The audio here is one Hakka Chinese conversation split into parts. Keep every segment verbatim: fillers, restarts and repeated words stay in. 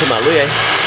出馬鐳誒。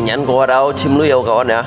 Nyan ko tau chim lui au kawan ya.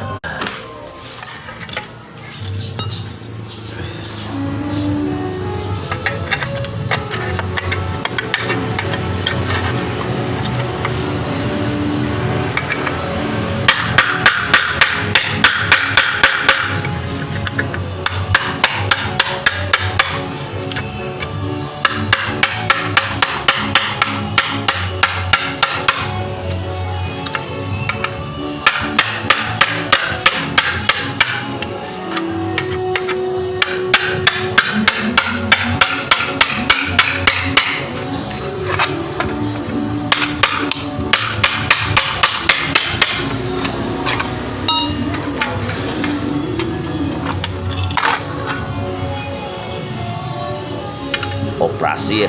哦，Brazil。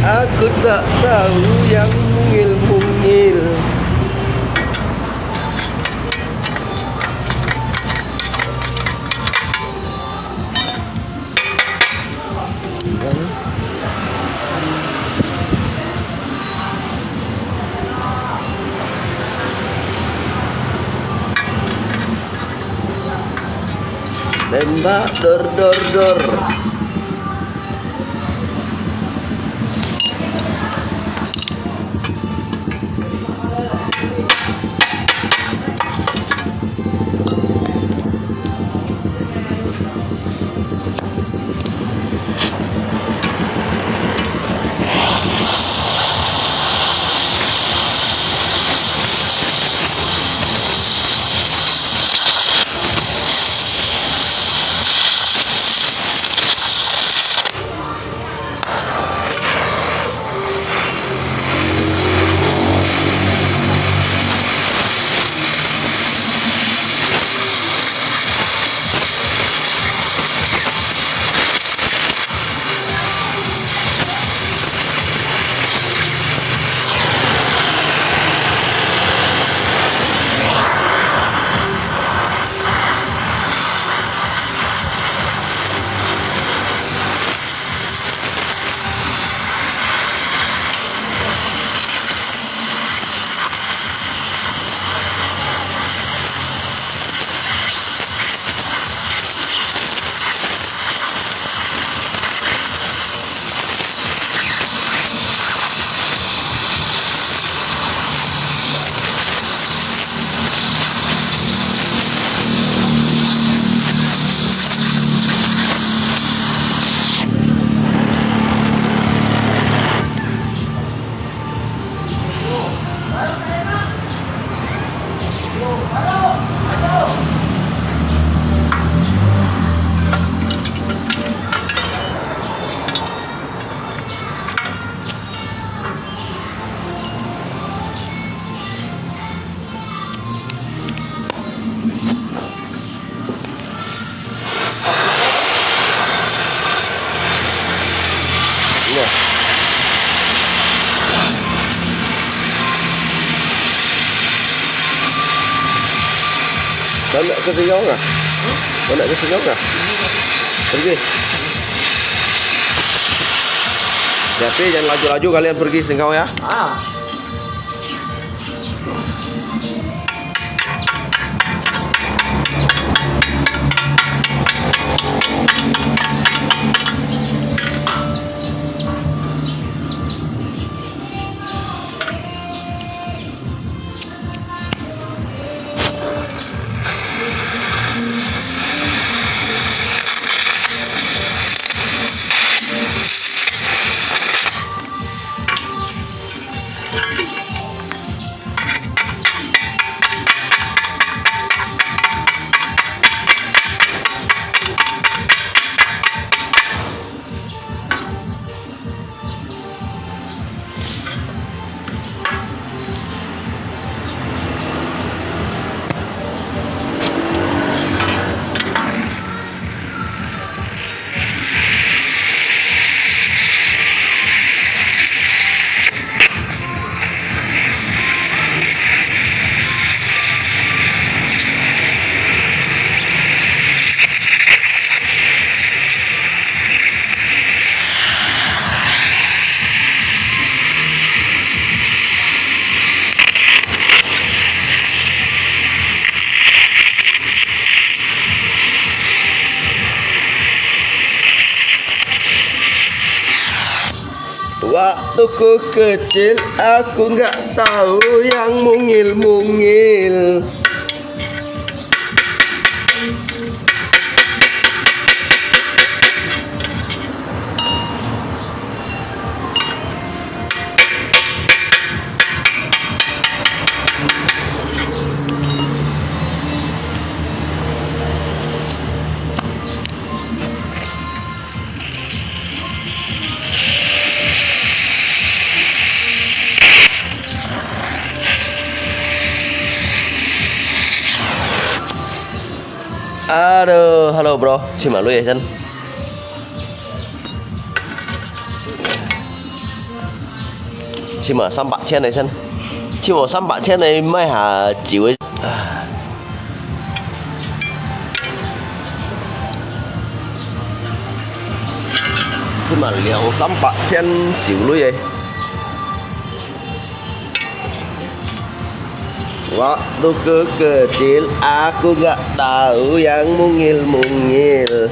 Aku tak tahu yang mungil-mungil. Tembak, dor, dor, dor. Nah. Kau nak ke sini kau nak? Kau nak ke sini kau nak? Pergi. Tapi jangan laju-laju kalian pergi sini kau ya. Ah. Waktuku kecil, aku nggak tahu yang mungil-mungil. Aduh, halo bro, 去马路牙山。起碼三百千个先，起碼三百千个買下酒个。起碼兩三百千酒類个。Waktu kekecil aku nggak tahu yang mungil-mungil.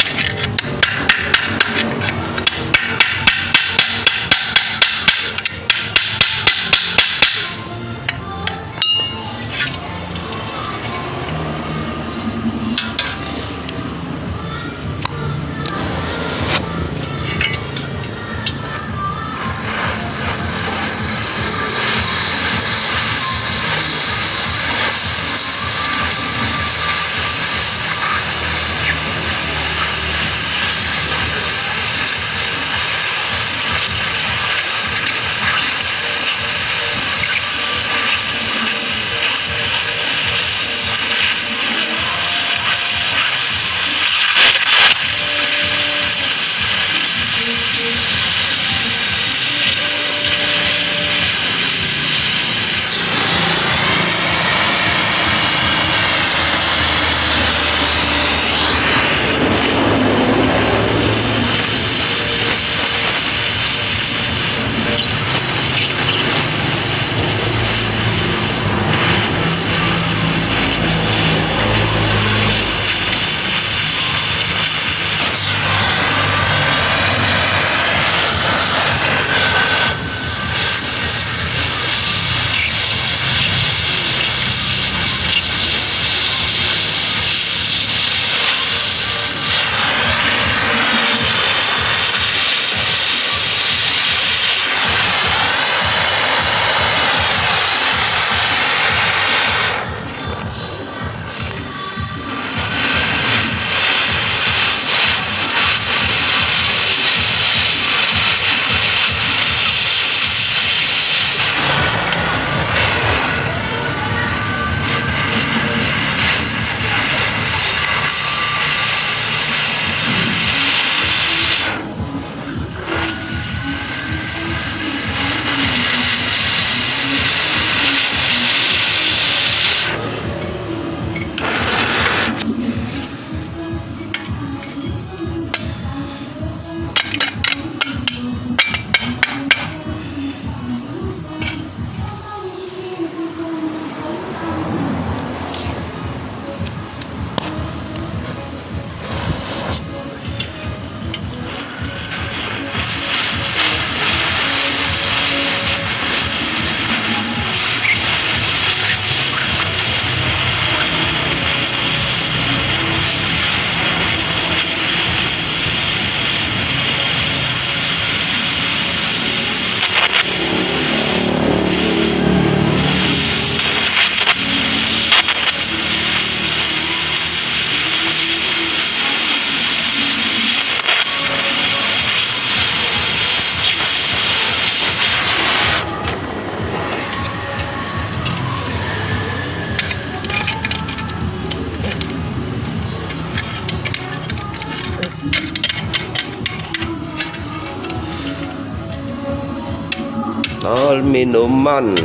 Tol minuman.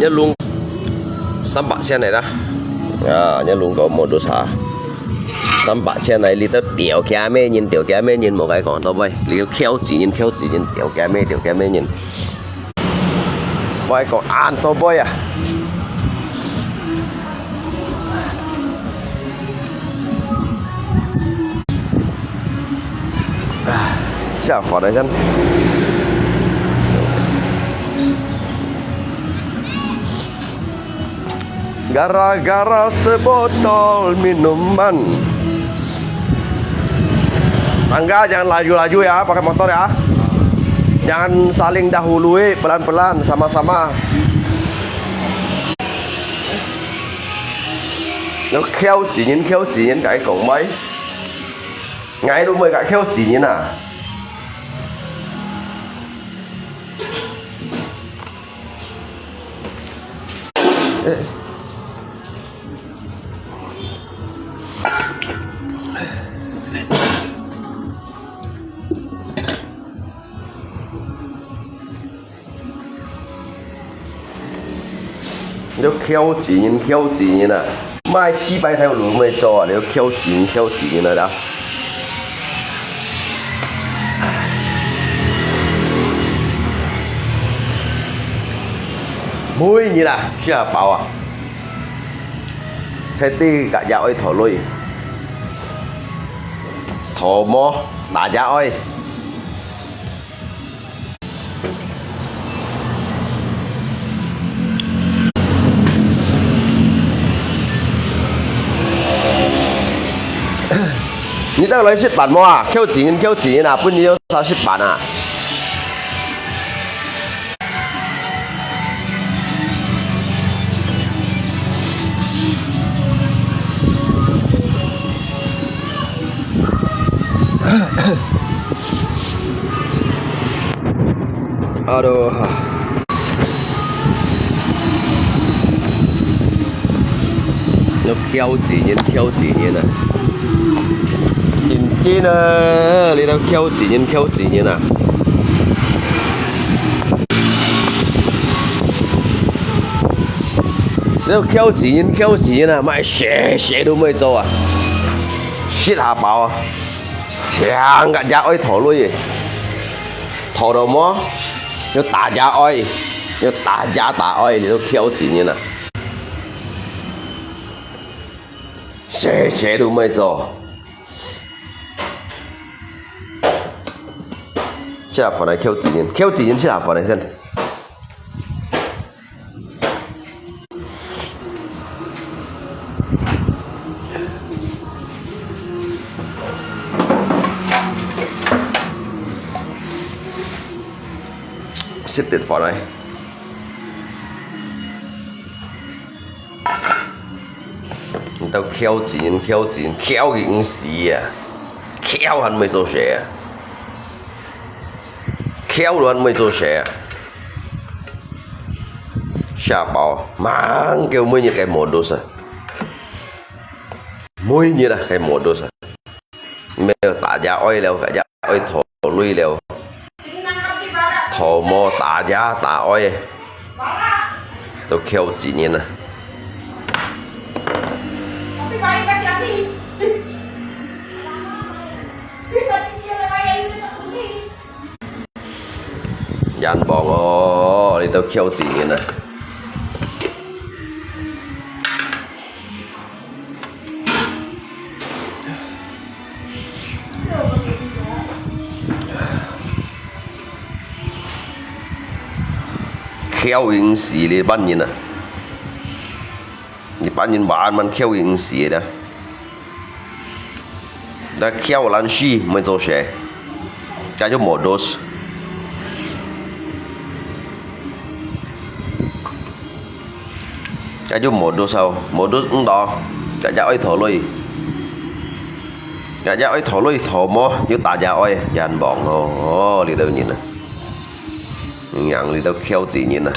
一籠三百千來啦。啊，一籠个摩托車，三百千來，你都吊幾咩人，吊幾咩人，無該講，到尾，你要挑幾人，挑幾人，吊幾咩，吊幾咩人。我講，恁多杯啊！ 下滑了先。Gara-gara sebotol minuman. Tangga jangan laju-laju ya, pakai motor ya. Jangan saling dahului, pelan-pelan, sama-sama. Nó khiêu chỉ nhìn, khiêu chỉ nhìn cái cổng máy. Ngay lúc mới cái khiêu chỉ nhìn à. Ê. Nó khiêu chỉ nhìn, khiêu chỉ nhìn à. Mai chi bài theo lũ mới cho, nó khiêu chỉ nhìn, khiêu chỉ nhìn à đó. Mũi nhìn à, chưa bảo à. Sai ti gak ya oi thò lui. Thò mò, ta ya oi. Ni tao lôi sit bản mò à? Khiêu chỉ nhìn, khiêu chỉ nhìn à, bún ni yô sao sit bản à? Aduh. Nó khiêu chỉ nhìn, khiêu chỉ nhìn à. Chính chính à, đi đâu khiêu chỉ nhìn, khiêu chỉ nhìn à. Nó khiêu chỉ nhìn, khiêu chỉ nhìn à, mai xé, xé đủ mới cho à. Xít hà bảo à. Chàng gak ya oi thò lui. Thò đầu mò. Nó ta ya oi. Nó ta ya ta oi, nó khiêu chỉ nhìn à. Xé, xé đủ mới cho. Xít hà phần này khiêu chỉ nhìn, khiêu chỉ nhìn xít hà phần này xem. Xếp tuyệt vời này. Tao khiêu chỉ nhìn, khiêu chỉ nhìn, khiêu cái ứng xí à. Khiêu hẳn mới cho xé à. Khiêu luôn mới cho xé à. Xá bảo, mang kêu mới như cái mô đô sa. Mới như là cái mô đô sa. Mèo ta ya oi leo, ta ya oi thò lui leo. Thò mò ta ya ta oi. Tao khiêu chỉ nhìn à. Yan bông ơ, đi tao khiêu chỉ nhìn à. Khiêu ứng xí đi bạn nhìn à. Đi bạn nhìn bạn, bạn khiêu ứng xí đó. Đã khiêu lăn xí mới cho xé. Cái cho mô đô sa. Cái chú mô đô sao, mô đô ung đó. Cái ya oi thò lui. Cái ya oi thò lui thò mò, yú ta ya oi, yan bông ơ, đi tao nhìn à. Yang đi tao khiêu chỉ nhìn à.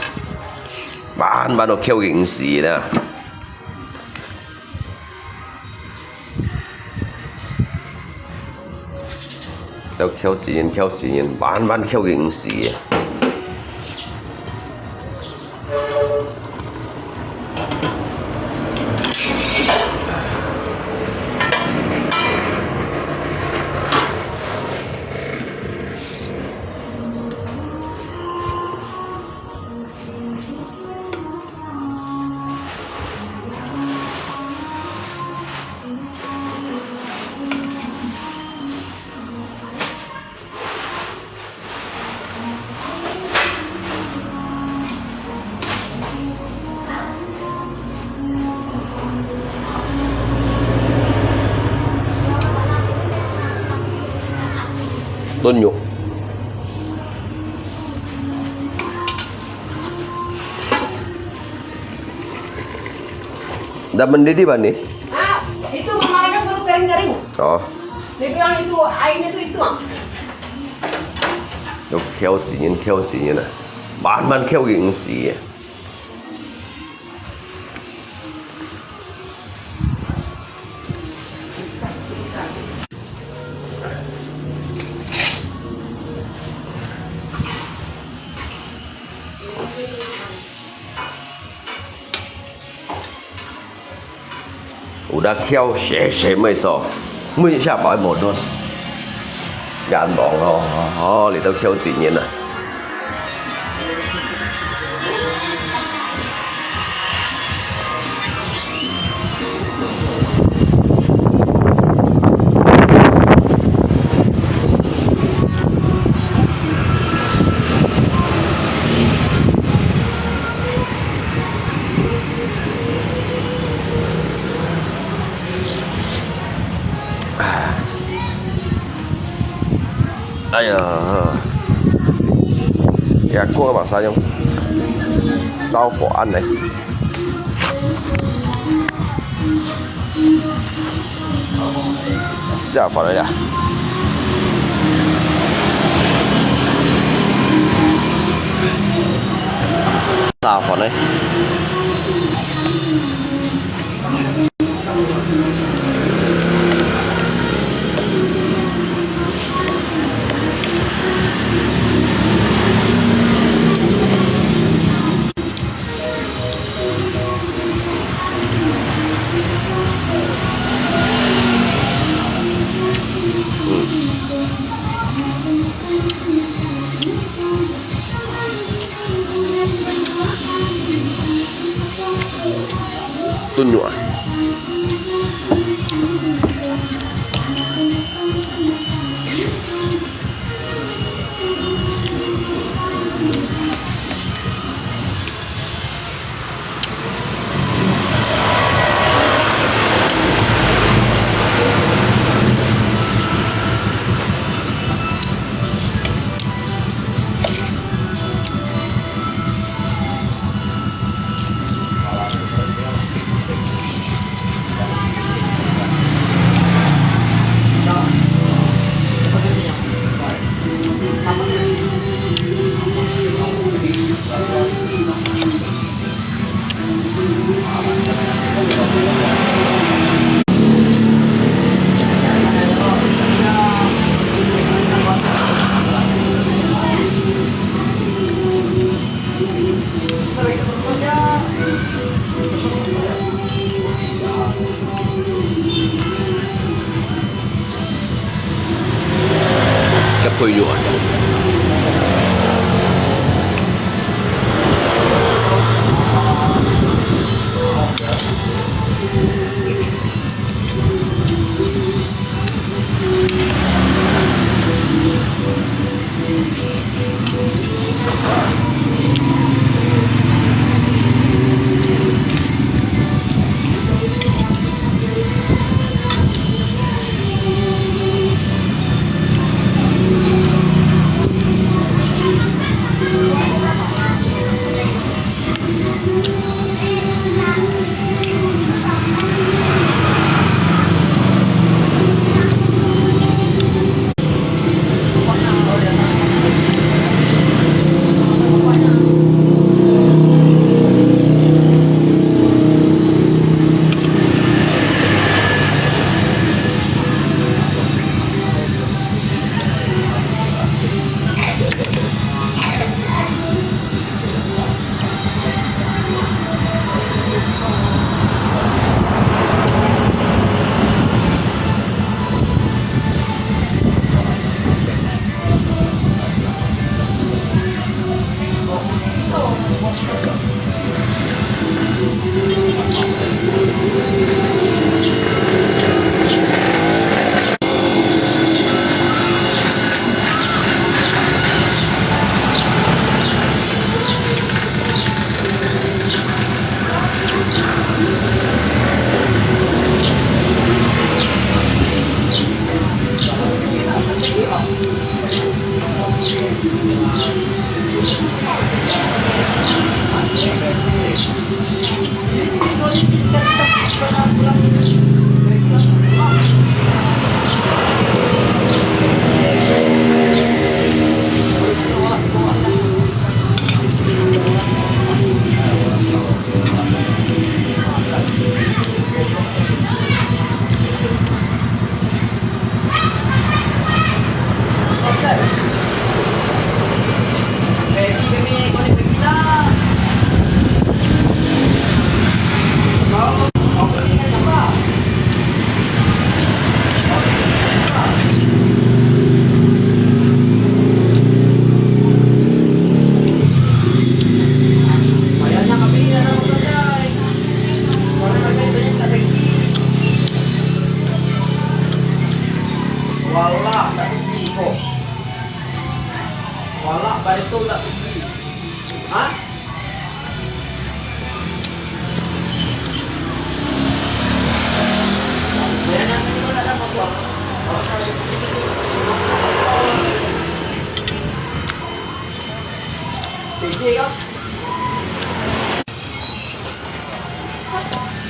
Bạn, bạn nó khiêu cái ứng xí đó. Tao khiêu chỉ nhìn, khiêu chỉ nhìn, bạn, bạn khiêu cái ứng xí à. Tunjuk. Dah mendidih bani? Ah, itu mama mereka suruh kering-kering. Oh. Dia bilang itu, airnya itu, itu. Yo khéo-chṳ́-ngién, khéo-chṳ́-ngién ah. Màn-màn khéo-chṳ́-ngién死啊。 有得竅，謝謝妹做，每下擺無多眼望咯，哦，你都竅幾年了。 哎呀，ya，過把啥用？燒火恁呢？ 下飯了呀。下飯了。 燉肉啊。 个配肉啊。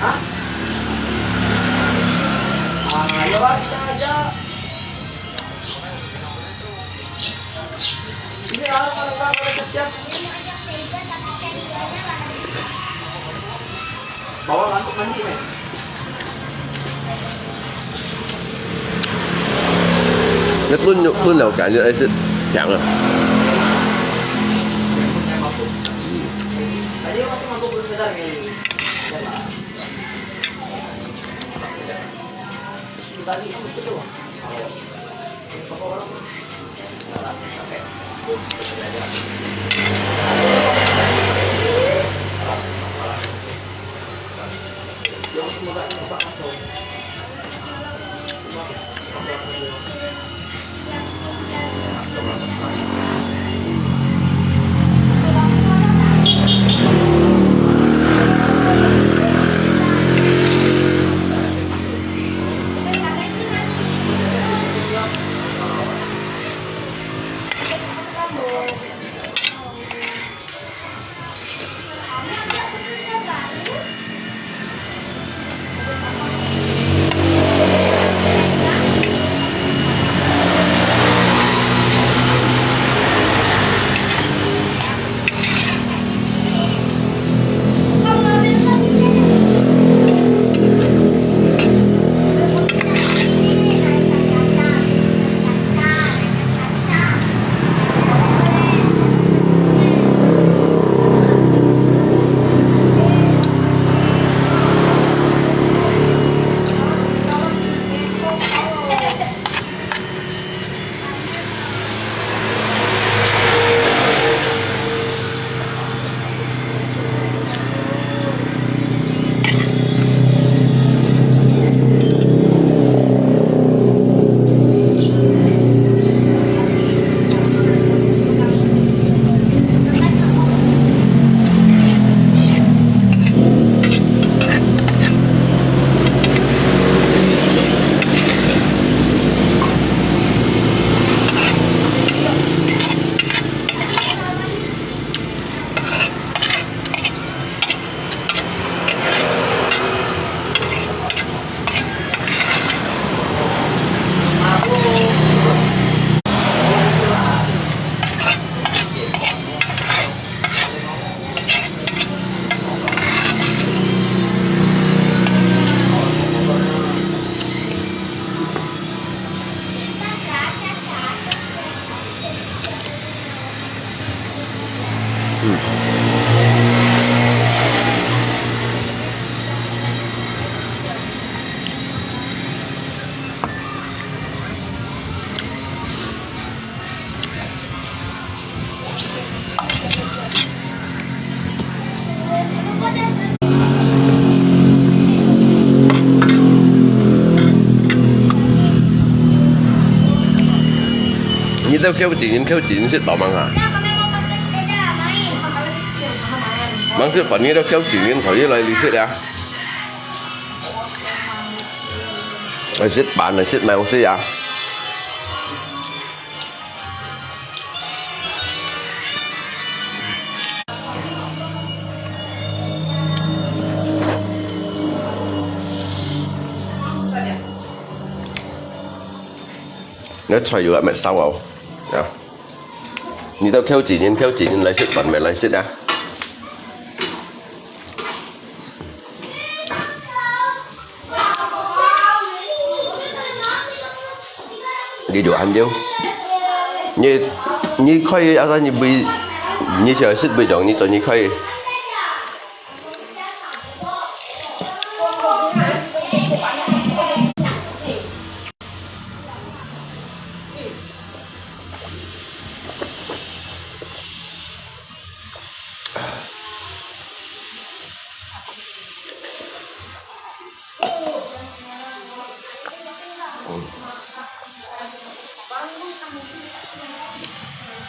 Hah? Ah, ya lah, kita aja. Ini orang, orang, orang, orang siap-siap. Bawa mangkuk mandi, men. Nó 燉肉，燉了感覺係甜啊。你兜客家人，客家人食飽吂啊？吂食飯，你兜客家人頭一來你食啊？來食飯，來食，買東西啊？ 該菜有啊，乜燒哦。啊，你兜客家人，客家人來食飯，乜來食啊？ 你就恁樣，你，你可以，啊，你會，你就係會讓你做，你可以。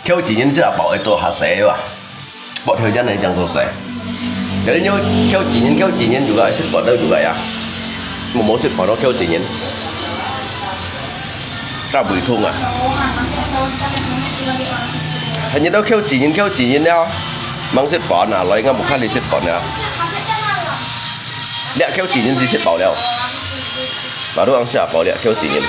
客家人食啊飽愛做下勢哇，無條件來這樣做事。Jadi你客家人，客家人juga愛食飯都juga呀，無無食飯咯，客家人。大胃痛啊！你兜客家人，客家人了。吂食飯啊，來，𠊎無看你食飯啊。這口子人係食飽了。Baru ang siapa這口子人。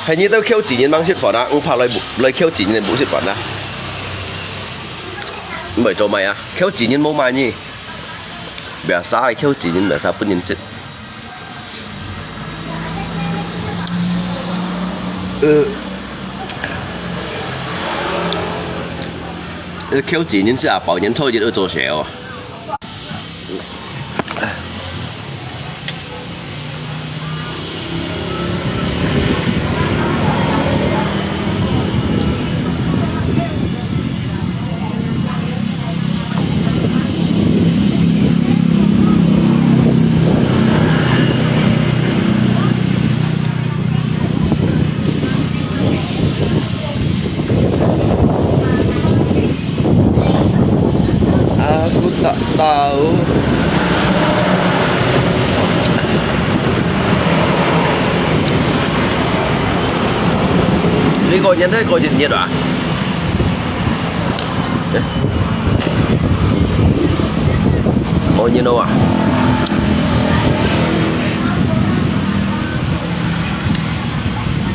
係你兜口子人吂食飯啊，毋怕來，來口子人毋食飯啊。毋會做麼啊？口子人無麼个。 Biasa口子人，biasa分人食。呃，呃，口子人係啊，包年初一愛做事哦。 Aku tak tahu. Ini konyang tadi kau jadi nyet ah. Eh. Oh, you know ah.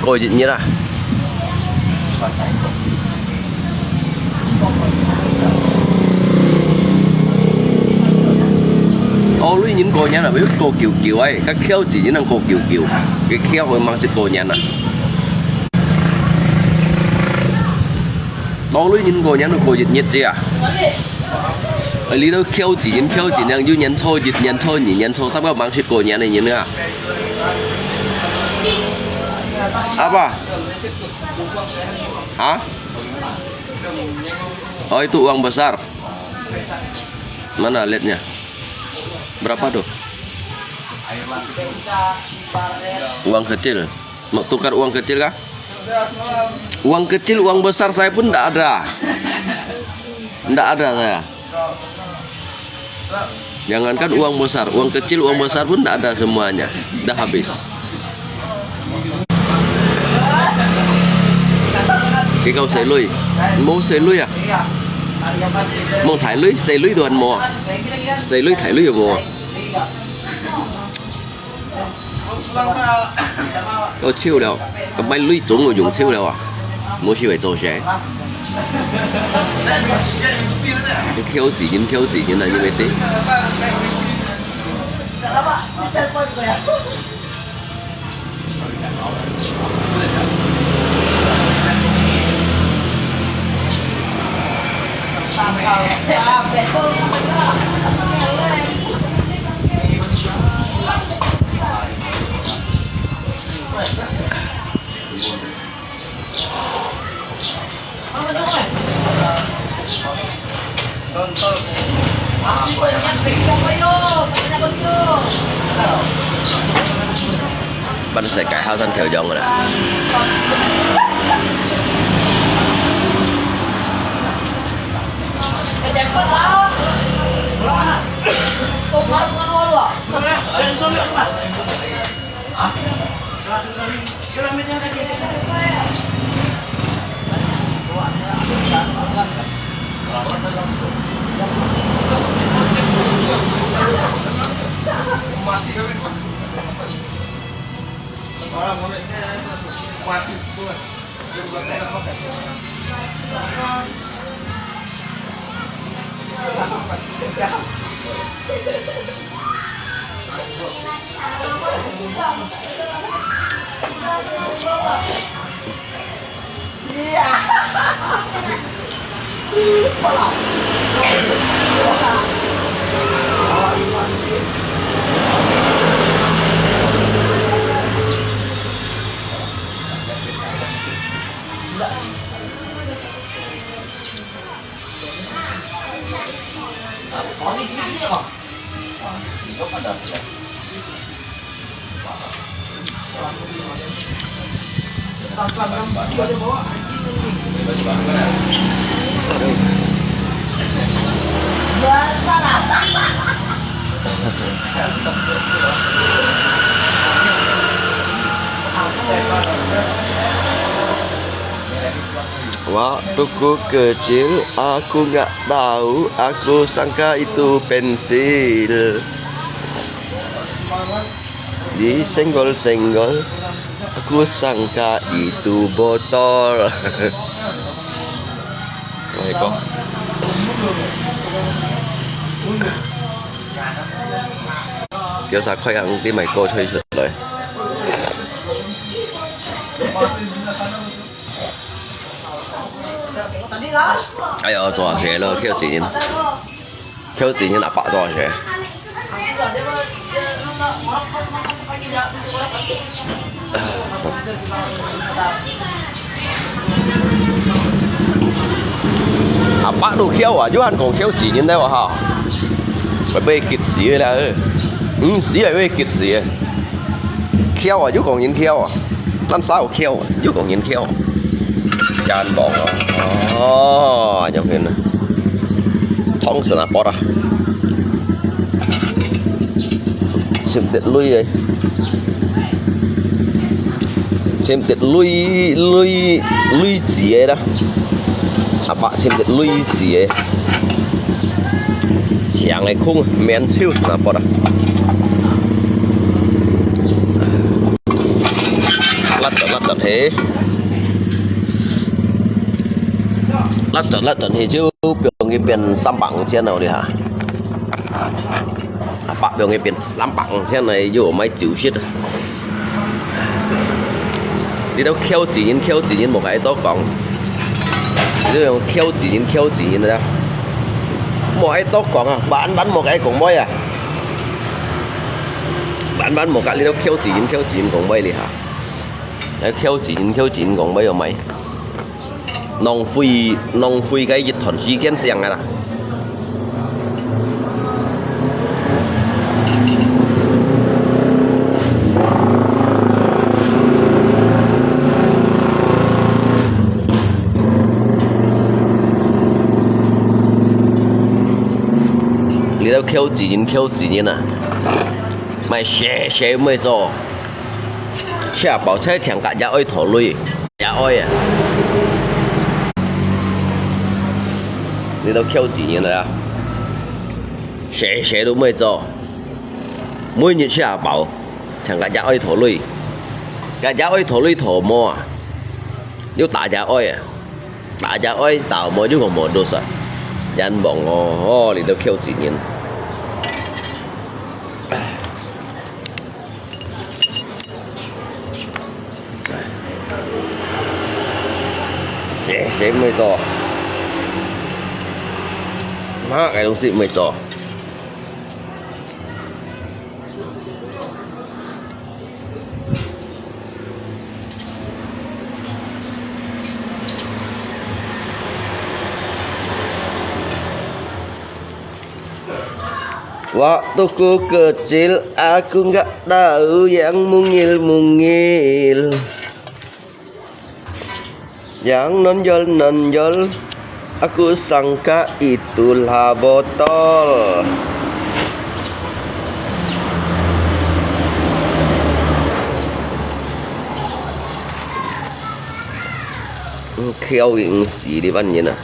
Kau jadi nyet ah. Tàu lui ngìn過年啊，愛過久久哎，該轎子人能過久久，該轎會吂識過年啊。Tàu lui ngìn過年都過一日啫啊。哎，你兜轎子人，轎子人，有年初一、年初二、年初三个吂識過年个人啊。Apa? Ha? Oh, itu uang besar. Mana lihatnya? Berapa tuh? Uang kecil. Mau tukar uang kecil kah? Uang kecil, uang besar saya pun ndak ada. Ndak ada saya. Jangankan uang besar, uang kecil, uang besar pun ndak ada semuanya. Dah habis. Ikaw, 細鐳？無細鐳啊？無大鐳，細鐳都還無啊？細鐳、大鐳有無啊？ 哦，笑了，買鐳總有用笑了啊！無事會做事。你轎子人，轎子人啊，你咪對。Ban sai kai hao san theo dõi rồi. Waktuku kecil, aku nggak tahu, aku sangka itu pensil. Disenggol-senggol, aku sangka itu botol. 我係講，叫啥快行啲，買歌吹出來。哎呀，做下事咯，挑戰，挑戰阿爸做下事。 阿伯都翹啊，又還講翹子人了哈。會被激死个啦，嗯，死會被激死个。翹啊，又講人翹啊，咱啥有翹啊，又講人翹啊。真棒啊！哦，有片啊，通神啊，博啊！ 尋得鐳个，尋得鐳，鐳，鐳子个啦。阿伯尋得鐳子个，長个空，面手是哪博啊？辣等辣等嘿，辣等辣等嘿，就放一邊三百五千了哩哈。 阿伯放一邊三百五千來，又買酒食啊。你兜翹子人，翹子人，莫愛多講。你兜用翹子人，翹子人啊，莫愛多講啊，萬萬莫愛講話啊。萬萬莫愛，你兜翹子人，翹子人講話哩哈。哎，翹子人，翹子人講話要買。 浪費，浪費个一段時間上啊啦。你兜翹子人，翹子人啊，買細細妹做。 食飽才請假也愛討鐳，也愛啊！你兜翹子人啊，細細都毋愛做，每日食飽，請假也愛討鐳，假也愛討鐳討無啊，又打也愛啊，打也愛打無就講無dosa啊，冤枉哦，哦，你兜翹子人。 細細妹做，麼个東西妹做。 Waktuku kecil, aku nggak tahu yang mungil-mungil, yang nonjol-nonjol, aku sangka itulah botol. 嗯，翹个毋死，你萬人啊！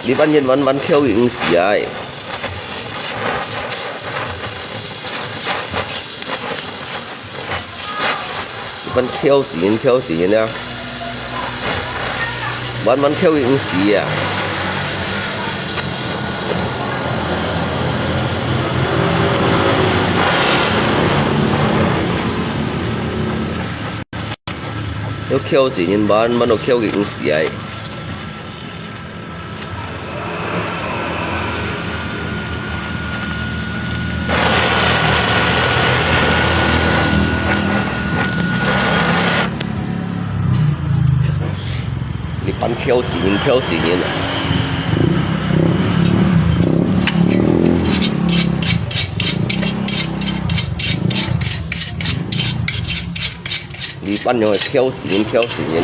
你萬人萬萬翹个毋死啊！萬翹死人，翹死人啊！萬萬翹个毋死啊！要翹死人，萬萬都翹个毋死啊！ 你班翹子人，翹子人啊！ 你班樣个翹子人，翹子人，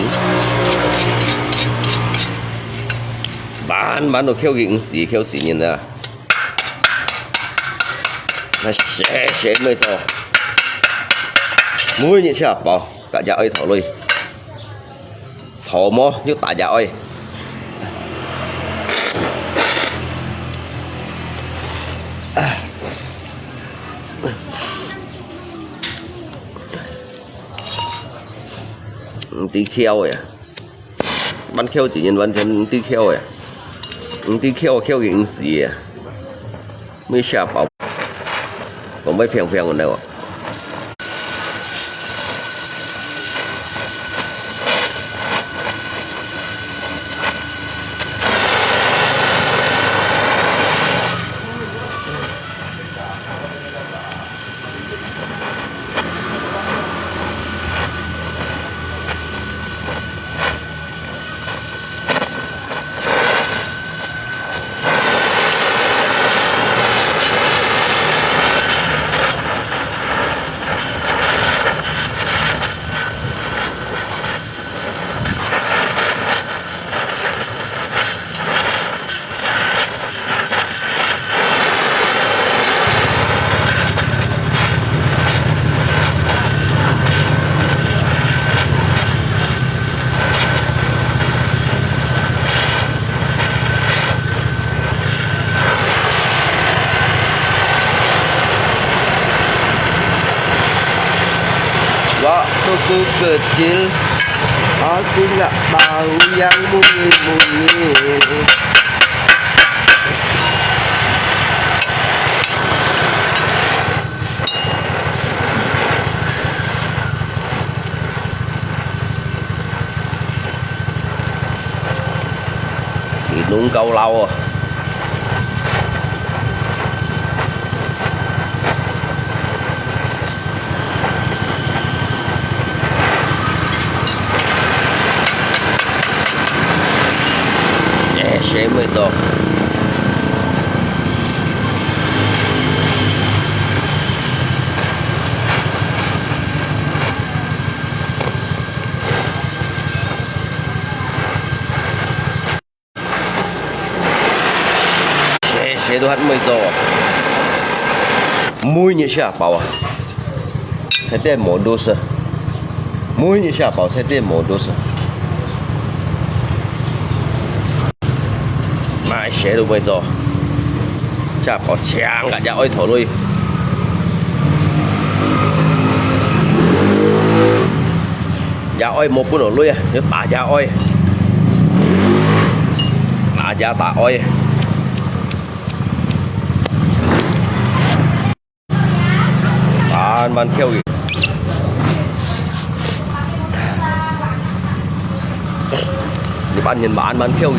慢慢都翹个毋死，翹子人啊！那謝謝妹子，每日食飽，大家愛討論。好無？又打隻愛。毋知翹个，慢翹一人完全毋知翹个，毋知翹，翹佢毋死个，無食飽，講要平平个呢。 Waktu ku kecil, aku nggak tahu yang mungil-mungil. 佢攏夠老哦。哎，誰會做？ 誰，誰都還沒做啊。每日食飽啊，食得無多少。每日食飽，食得無多少。買誰都沒做，食飽強啊，也愛討論。 也愛無分落鐳啊，要打也愛，打也打愛。慢慢跳去。你把你慢慢跳去。